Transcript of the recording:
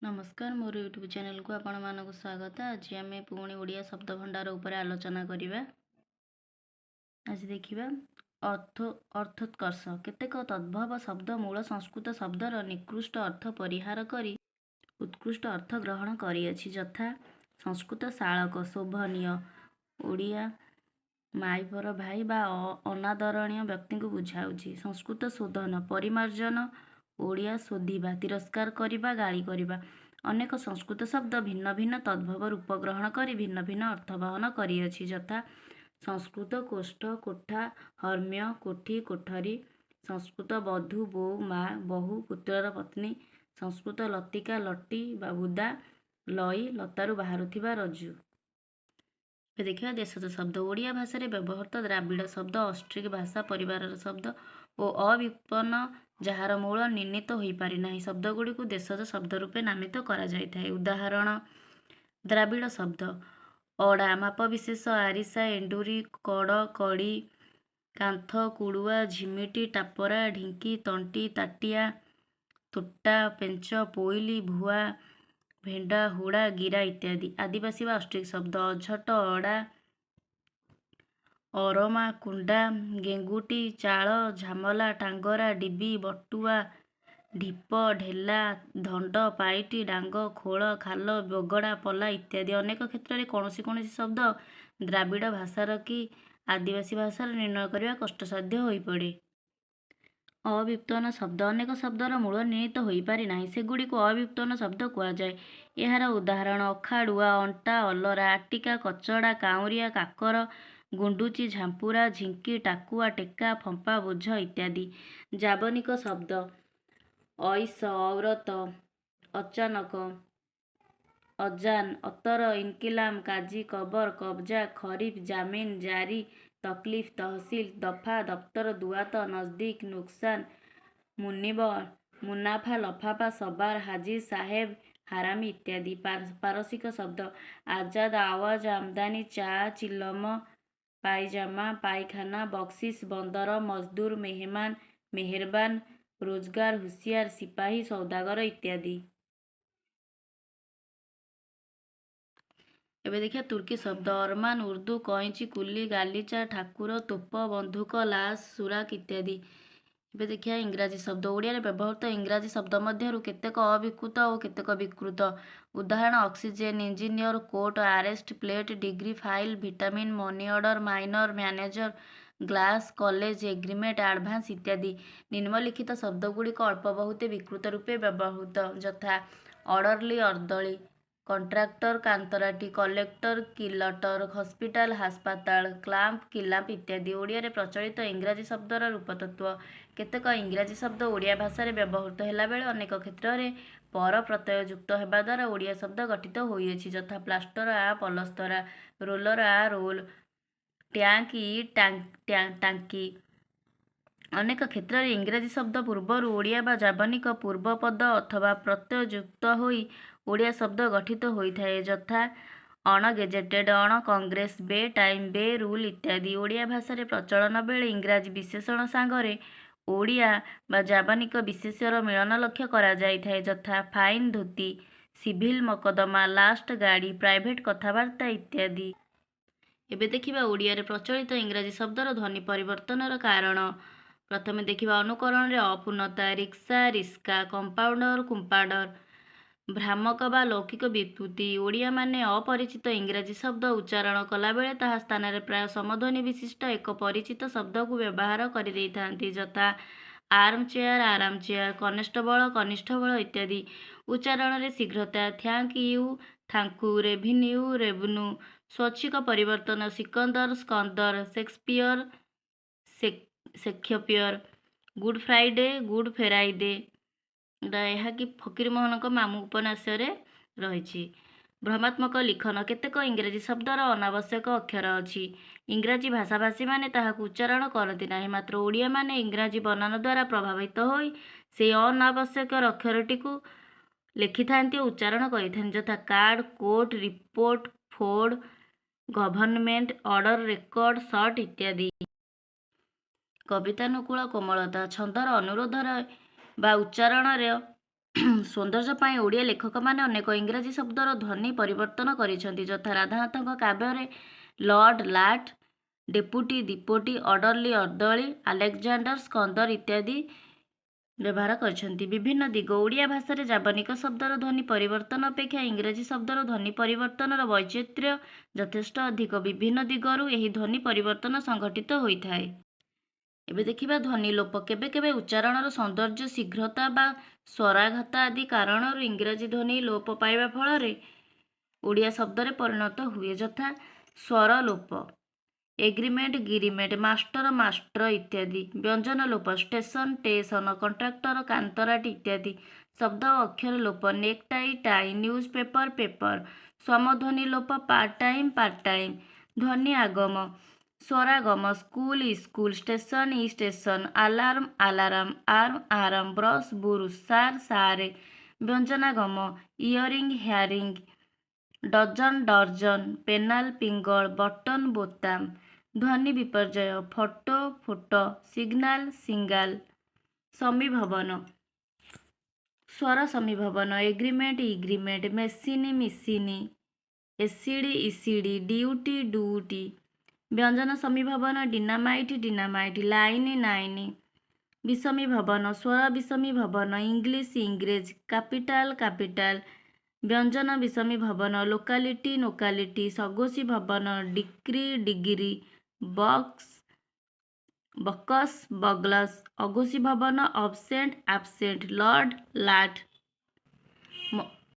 ନମସ୍କାର, ମୋର ୟୁଟ୍ୟୁବ୍ ଚ୍ୟାନେଲକୁ ଆପଣମାନଙ୍କୁ ସ୍ୱାଗତ। ଆଜି ଆମେ ପୁଣି ଓଡ଼ିଆ ଶବ୍ଦ ଭଣ୍ଡାର ଉପରେ ଆଲୋଚନା କରିବା। ଆଜି ଦେଖିବା ଅର୍ଥ ଅର୍ଥୋତ୍କର୍ଷ। କେତେକ ତଦ୍ଭବ ଶବ୍ଦ ମୂଳ ସଂସ୍କୃତ ଶବ୍ଦର ନିକୃଷ୍ଟ ଅର୍ଥ ପରିହାର କରି ଉତ୍କୃଷ୍ଟ ଅର୍ଥ ଗ୍ରହଣ କରିଅଛି। ଯଥା ସଂସ୍କୃତ ଶାଳକ ଶୋଭନୀୟ, ଓଡ଼ିଆ ମାଇପର ଭାଇ ବା ଅନାଦରଣୀୟ ବ୍ୟକ୍ତିଙ୍କୁ ବୁଝାଉଛି। ସଂସ୍କୃତ ଶୋଧନ ପରିମାର୍ଜନ, ଓଡ଼ିଆ ଶୋଧିବା ତିରସ୍କାର କରିବା, ଗାଳି କରିବା। ଅନେକ ସଂସ୍କୃତ ଶବ୍ଦ ଭିନ୍ନ ଭିନ୍ନ ତଦ୍ଭବ ରୂପ ଗ୍ରହଣ କରି ଭିନ୍ନ ଭିନ୍ନ ଅର୍ଥ ବହନ କରିଅଛି। ଯଥା ସଂସ୍କୃତ କୋଷ୍ଠ କୋଠା, ହର୍ମ୍ୟ କୋଠି କୋଠରୀ। ସଂସ୍କୃତ ବଧୂ ବୋଉ, ମା, ବହୁ ପୁତ୍ରର ପତ୍ନୀ। ସଂସ୍କୃତ ଲତିକା ଲଟି ବା ବୁଦା, ଲଇ ଲତାରୁ ବାହାରୁଥିବା ରଜୁ। ଏବେ ଦେଖିବା ଦେଶଜ ଶବ୍ଦ। ଓଡ଼ିଆ ଭାଷାରେ ବ୍ୟବହୃତ ଦ୍ରାବିଡ଼ ଶବ୍ଦ, ଅଷ୍ଟ୍ରିକ ଭାଷା ପରିବାରର ଶବ୍ଦ ଓ ଅବ୍ୟୁତ୍ପନ୍ନ, ଯାହାର ମୂଳ ନିର୍ଣ୍ଣିତ ହୋଇପାରିନାହିଁ, ଶବ୍ଦଗୁଡ଼ିକୁ ଦେଶଜ ଶବ୍ଦ ରୂପେ ନାମିତ କରାଯାଇଥାଏ। ଉଦାହରଣ ଦ୍ରାବିଡ଼ ଶବ୍ଦ: ଅଡ଼ା ମାପ ବିଶେଷ, ଆରିସା, ଏଣ୍ଡୁରି, କଡ଼ କଡ଼ି, କାନ୍ଥ, କୁଡ଼ୁଆ, ଝିମିଟି, ଟାପରା, ଢିଙ୍କି, ତଣ୍ଟି, ତାଟିଆ, ତୋଟା, ପେଞ୍ଚ, ପୋଇଲି, ଭୁଆ, ଭେଣ୍ଡା, ହୁଡ଼ା, ଗିରା ଇତ୍ୟାଦି। ଆଦିବାସୀ ବା ଅଷ୍ଟ୍ରିକ ଶବ୍ଦ: ଅଝଟ, ଅଡ଼ା, ଅରମା, କୁଣ୍ଡା, ଗେଙ୍ଗୁଟି, ଚାଳ, ଝାମଲା, ଟାଙ୍ଗରା, ଡିବି, ବଟୁଆ, ଢିପ, ଢେଲା, ଧଣ୍ଡ, ପାଇଟି, ଡାଙ୍ଗ, ଖୋଳ, ଖାଲ, ବଗଡ଼ା, ପଲା ଇତ୍ୟାଦି। ଅନେକ କ୍ଷେତ୍ରରେ କୌଣସି କୌଣସି ଶବ୍ଦ ଦ୍ରାବିଡ଼ ଭାଷାର କି ଆଦିବାସୀ ଭାଷାର ନିର୍ଣ୍ଣୟ କରିବା କଷ୍ଟସାଧ୍ୟ ହୋଇପଡ଼େ। ଅବ୍ୟୁତ୍ପନ୍ନ ଶବ୍ଦ: ଅନେକ ଶବ୍ଦର ମୂଳ ନିର୍ଣ୍ଣିତ ହୋଇପାରିନାହିଁ। ସେଗୁଡ଼ିକୁ ଅବ୍ୟୁତ୍ପନ୍ନ ଶବ୍ଦ କୁହାଯାଏ। ଏହାର ଉଦାହରଣ: ଅଖାଡ଼ୁଆ, ଅଣ୍ଟା, ଅଲରା, ଆଟିକା, କଚଡ଼ା, କାଉଁରିଆ, କାକର, ଗୁଣ୍ଡୁଚି, ଝାମ୍ପୁରା, ଝିଙ୍କି, ଟାକୁଆ, ଟେକା, ଫମ୍ପା, ବୋଝ ଇତ୍ୟାଦି। ଯାବନିକ ଶବ୍ଦ: ଅଇସ, ଔରତ, ଅଚାନକ, ଅଜାନ, ଅତର, ଇନକିଲାବ, କାଜି, କବର, କବଜା, ଖରିଫ, ଜାମିନ, ଜାରି, ତକଲିଫ, ତହସିଲ, ଦଫା, ଦପ୍ତର, ଦୁଆତ, ନଜଦିକ, ନୋକସାନ, ମୁନିବ, ମୁନାଫା, ଲଫାପା, ସବାର, ହାଜି, ସାହେବ, ହାରାମି ଇତ୍ୟାଦି। ପାରସିକ ଶବ୍ଦ: ଆଜାଦ, ଆୱାଜ, ଆମଦାନୀ, ଚା, ଚିଲମ, ପାଇଜାମା, ପାଇଖାନା, ବକ୍ସିସ, ବନ୍ଦର, ମଜଦୁର, ମେହମାନ, ମେହେରବାନ, ରୋଜଗାର, ହୁସିଆର, ସିପାହୀ, ସୌଦାଗର ଇତ୍ୟାଦି। ଏବେ ଦେଖିବା ତୁର୍କୀ ଶବ୍ଦ: ଅରମାନ, ଉର୍ଦ୍ଦୁ, କଇଁଚି, କୁଲି, ଗାଲିଚା, ଠାକୁର, ତୋପ, ବନ୍ଧୁକ, ଲାସ, ସୁରାକ ଇତ୍ୟାଦି। ଏବେ ଦେଖିବା ଇଂରାଜୀ ଶବ୍ଦ। ଓଡ଼ିଆରେ ବ୍ୟବହୃତ ଇଂରାଜୀ ଶବ୍ଦ ମଧ୍ୟରୁ କେତେକ ଅବିକୃତ ଓ କେତେକ ବିକୃତ। ଉଦାହରଣ: oxygen, engineer, court, arrest, plate, degree, file, vitamin, money order, minor, manager, glass, college, agreement, advance ଇତ୍ୟାଦି। ନିମ୍ନଲିଖିତ ଶବ୍ଦଗୁଡ଼ିକ ଅଳ୍ପ ବହୁତେ ବିକୃତ ରୂପେ ବ୍ୟବହୃତ। ଯଥା ଅର୍ଡ଼ରଲି ଅର୍ଦ୍ଦଳି, କଣ୍ଟ୍ରାକ୍ଟର କାନ୍ତରାଟି, କଲେକ୍ଟର କିଲଟର, ହସ୍ପିଟାଲ ହାସପାତାଳ, କ୍ଲାମ୍ପ କିଲାମ୍ପ ଇତ୍ୟାଦି। ଓଡ଼ିଆରେ ପ୍ରଚଳିତ ଇଂରାଜୀ ଶବ୍ଦର ରୂପତତ୍ତ୍ୱ: କେତେକ ଇଂରାଜୀ ଶବ୍ଦ ଓଡ଼ିଆ ଭାଷାରେ ବ୍ୟବହୃତ ହେଲାବେଳେ ଅନେକ କ୍ଷେତ୍ରରେ ପର ପ୍ରତ୍ୟୟ ଯୁକ୍ତ ହେବାଦ୍ୱାରା ଓଡ଼ିଆ ଶବ୍ଦ ଗଠିତ ହୋଇଅଛି। ଯଥା ପ୍ଲାଷ୍ଟର ଆ ପଲସ୍ତରା, ରୋଲର ଆ ରୋଲ, ଟ୍ୟାଙ୍କ ଇ ଟାଙ୍କି। ଅନେକ କ୍ଷେତ୍ରରେ ଇଂରାଜୀ ଶବ୍ଦ ପୂର୍ବରୁ ଓଡ଼ିଆ ବା ଯାବନିକ ପୂର୍ବପଦ ଅଥବା ପ୍ରତ୍ୟୟ ଯୁକ୍ତ ହୋଇ ଓଡ଼ିଆ ଶବ୍ଦ ଗଠିତ ହୋଇଥାଏ। ଯଥା ଅଣଗେଜେଟେଡ, ଅଣକଂଗ୍ରେସ, ବେଟାଇମ, ବେରୁଲ ଇତ୍ୟାଦି। ଓଡ଼ିଆ ଭାଷାରେ ପ୍ରଚଳନ ବେଳେ ଇଂରାଜୀ ବିଶେଷଣ ସାଙ୍ଗରେ ଓଡ଼ିଆ ବା ଯାବନିକ ବିଶେଷ୍ୟର ମିଳନ ଲକ୍ଷ୍ୟ କରାଯାଇଥାଏ। ଯଥା ଫାଇନ ଧୋତି, ସିଭିଲ ମକଦ୍ଦମା, ଲାଷ୍ଟ ଗାଡ଼ି, ପ୍ରାଇଭେଟ କଥାବାର୍ତ୍ତା ଇତ୍ୟାଦି। ଏବେ ଦେଖିବା ଓଡ଼ିଆରେ ପ୍ରଚଳିତ ଇଂରାଜୀ ଶବ୍ଦର ଧ୍ୱନି ପରିବର୍ତ୍ତନର କାରଣ। ପ୍ରଥମେ ଦେଖିବା ଅନୁକରଣରେ ଅପୂର୍ଣ୍ଣତା: ରିକ୍ସା ରିସ୍କା, କମ୍ପାଉଣ୍ଡର କୁମ୍ପାଡର। ଭ୍ରାମକ ବା ଲୌକିକ ବିକୃତି: ଓଡ଼ିଆମାନେ ଅପରିଚିତ ଇଂରାଜୀ ଶବ୍ଦ ଉଚ୍ଚାରଣ କଲାବେଳେ ତାହା ସ୍ଥାନରେ ପ୍ରାୟ ସମଧ୍ୱନି ବିଶିଷ୍ଟ ଏକ ପରିଚିତ ଶବ୍ଦକୁ ବ୍ୟବହାର କରିଦେଇଥାନ୍ତି। ଯଥା ଆର୍ମ ଚେୟାର ଆରାମ ଚେୟାର, କନେଷ୍ଟବଳ କନିଷ୍ଠବଳ ଇତ୍ୟାଦି। ଉଚ୍ଚାରଣରେ ଶୀଘ୍ରତା: thank you thank you, revenue ରେବନୁ। ସ୍ୱୈଚ୍ଛିକ ପରିବର୍ତ୍ତନ: ସିକନ୍ଦର ସ୍କନ୍ଦର, ସେକ୍ସପିଅର ସେକ୍ଷପିୟର, ଗୁଡ୍ ଫ୍ରାଇଡେ ଗୁଡ୍ ଫେରାଇଦେ। ଏହାକି ଫକୀରମୋହନଙ୍କ ମାମୁଁ ଉପନ୍ୟାସରେ ରହିଛି। ଭ୍ରମାତ୍ମକ ଲିଖନ: କେତେକ ଇଂରାଜୀ ଶବ୍ଦର ଅନାବଶ୍ୟକ ଅକ୍ଷର ଅଛି। ଇଂରାଜୀ ଭାଷାଭାଷୀମାନେ ତାହାକୁ ଉଚ୍ଚାରଣ କରନ୍ତି ନାହିଁ। ମାତ୍ର ଓଡ଼ିଆମାନେ ଇଂରାଜୀ ବନାନ ଦ୍ୱାରା ପ୍ରଭାବିତ ହୋଇ ସେହି ଅନାବଶ୍ୟକ ଅକ୍ଷରଟିକୁ ଲେଖିଥାନ୍ତି ଓ ଉଚ୍ଚାରଣ କରିଥାନ୍ତି। ଯଥା card, court, report, Ford, government, order, record, shirt ଇତ୍ୟାଦି। କବିତାନୁକୂଳ କୋମଳତା: ଛନ୍ଦର ଅନୁରୋଧରେ ବା ଉଚ୍ଚାରଣର ସୌନ୍ଦର୍ଯ୍ୟ ପାଇଁ ଓଡ଼ିଆ ଲେଖକମାନେ ଅନେକ ଇଂରାଜୀ ଶବ୍ଦର ଧ୍ୱନି ପରିବର୍ତ୍ତନ କରିଛନ୍ତି, ଯଥା ରାଧାନାଥଙ୍କ କାବ୍ୟରେ lord Lata, deputy ଦିପୋଟି, orderly ଅର୍ଦ୍ଦଳି, Alexander ସ୍କନ୍ଦର ଇତ୍ୟାଦି ବ୍ୟବହାର କରିଛନ୍ତି। ବିଭିନ୍ନ ଦିଗ। ଓଡ଼ିଆ ଭାଷାରେ ଯାବନିକ ଶବ୍ଦର ଧ୍ୱନି ପରିବର୍ତ୍ତନ ଅପେକ୍ଷା ଇଂରାଜୀ ଶବ୍ଦର ଧ୍ୱନି ପରିବର୍ତ୍ତନର ବୈଚିତ୍ର୍ୟ ଯଥେଷ୍ଟ ଅଧିକ। ବିଭିନ୍ନ ଦିଗରୁ ଏହି ଧ୍ୱନି ପରିବର୍ତ୍ତନ ସଂଘଟିତ ହୋଇଥାଏ। ଏବେ ଦେଖିବା ଧ୍ୱନି ଲୋପ। କେବେ କେବେ ଉଚ୍ଚାରଣର ସୌନ୍ଦର୍ଯ୍ୟ, ଶୀଘ୍ରତା ବା ସ୍ୱରାଘାତ ଆଦି କାରଣରୁ ଇଂରାଜୀ ଧ୍ୱନି ଲୋପ ପାଇବା ଫଳରେ ଓଡ଼ିଆ ଶବ୍ଦରେ ପରିଣତ ହୁଏ, ଯଥା ସ୍ୱର ଲୋପ, ଏଗ୍ରିମେଣ୍ଟ ଗିରିମେଣ୍ଟ, ମାଷ୍ଟର ମାଷ୍ଟ୍ର ଇତ୍ୟାଦି। ବ୍ୟଞ୍ଜନ ଲୋପ, ଷ୍ଟେସନ ଟେସନ, କଣ୍ଟ୍ରାକ୍ଟର କାନ୍ତରାଟି ଇତ୍ୟାଦି। ଶବ୍ଦ ଓ ଅକ୍ଷର ଲୋପ, necktie tie, newspaper paper. ସମଧ୍ୱନି ଲୋପ, ପାର୍ଟ ଟାଇମ୍ ପାର୍ଟ ଟାଇମ୍। ଧ୍ୱନି ଆଗମ, ସ୍ୱରାଗମ, ସ୍କୁଲ ଇସ୍କୁଲ, ଷ୍ଟେସନ ଇ ଷ୍ଟେସନ, ଆଲାର୍ମ ଆଲାରାମ, ଆର୍ମ ଆରାମ, ବ୍ରସ୍ ବୁରୁଶ, ସାର୍ ସାରେ। ବ୍ୟଞ୍ଜନାଗମ, ଇୟରିଂ ହ୍ୟାରିଂ, ଡଜନ ଡର୍ଜନ, ପେନାଲ ପିଙ୍ଗଳ, ବଟନ ବୋତାମ। ଧ୍ୱନି ବିପର୍ଯ୍ୟୟ, ଫଟୋ ଫୋଟ, ସିଗ୍ନାଲ ସିଙ୍ଗାଲ। ସମୀଭବନ, ସ୍ୱର ସମୀଭବନ, ଏଗ୍ରିମେଣ୍ଟ ଇଗ୍ରିମେଣ୍ଟ, ମେସିନ୍ ମିସିନି, ଏସିଡ୍ ଇସିଡି, ଡ୍ୟୁଟି ଡୁଟି। ବ୍ୟଞ୍ଜନ ସମୀଭବନ, ଡିନାମାଇଟ୍ ଡିନାମାଇଟ୍, ଲାଇନ୍ ନାଇନ୍। ବିଷମୀଭବନ, ସ୍ୱର ବିଷମୀଭବନ, ଇଂଲିଶ ଇଂରେଜ, କାପିଟାଲ କାପିଟାଲ। ବ୍ୟଞ୍ଜନ ବିଷମୀଭବନ, ଲୋକାଲିଟି ନୋକାଲିଟି। ସଘୋଷୀ ଭବନ, ଡିକ୍ରି ଡିଗ୍ରୀ, ବକ୍ସ ବକସ୍ ବଗ୍ଲସ୍। ଅଘୋଷୀ ଭବନ, ଅବସେଣ୍ଟ ଆବସେଣ୍ଟ, ଲର୍ଡ଼ ଲାଟ।